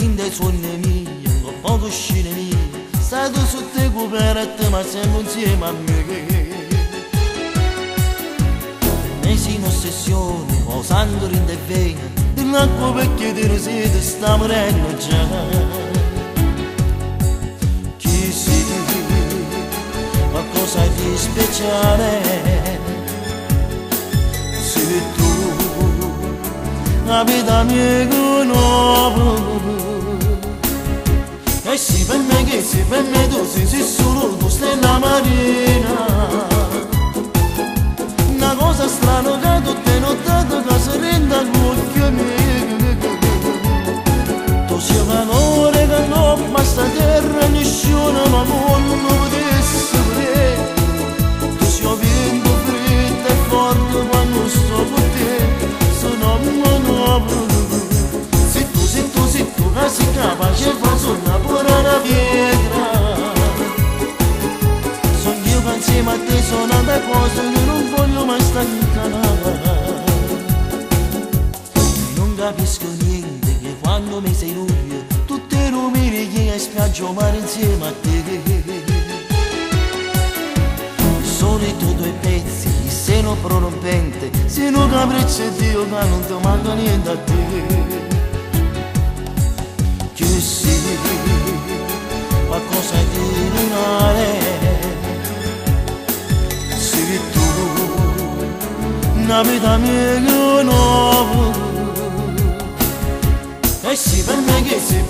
Dint' 'e suonne miei, 'ncopp' 'o cuscino mio, Stato sotto 'e cuperte ma sempre insieme a me. Me si un'ossessione, 'o sangue dint' 'e vene, dell'acqua perché te ne siete sta morendo già. Chi sei? Qualcosa di speciale. Sei tu, la vita mia che nuova. E sì per me che sì per me tu sei, sei solo tu stella marina. Una cosa strana che tutte nottate che si rende l'occhio mio. Tu sei valore che non basta terra nessuno ma non potesse vedere. Tu sei vento freddo e forte quando sto con te, sono nuovo. Se tu, se tu, se tu che sei capace fa suona pure una pietra. Sono io che insieme a te sono tante cose che non voglio mai stancare. Non capisco niente che quando mi sei luglio tutte le domeniche in spiaggia mare insieme a te. Solito due pezzi, se non prorompente, se non capriccio Dio che non ti manca niente a te. Che sei qualcosa di lunare, sei tu, una vita mia nuova. E sì per me che sì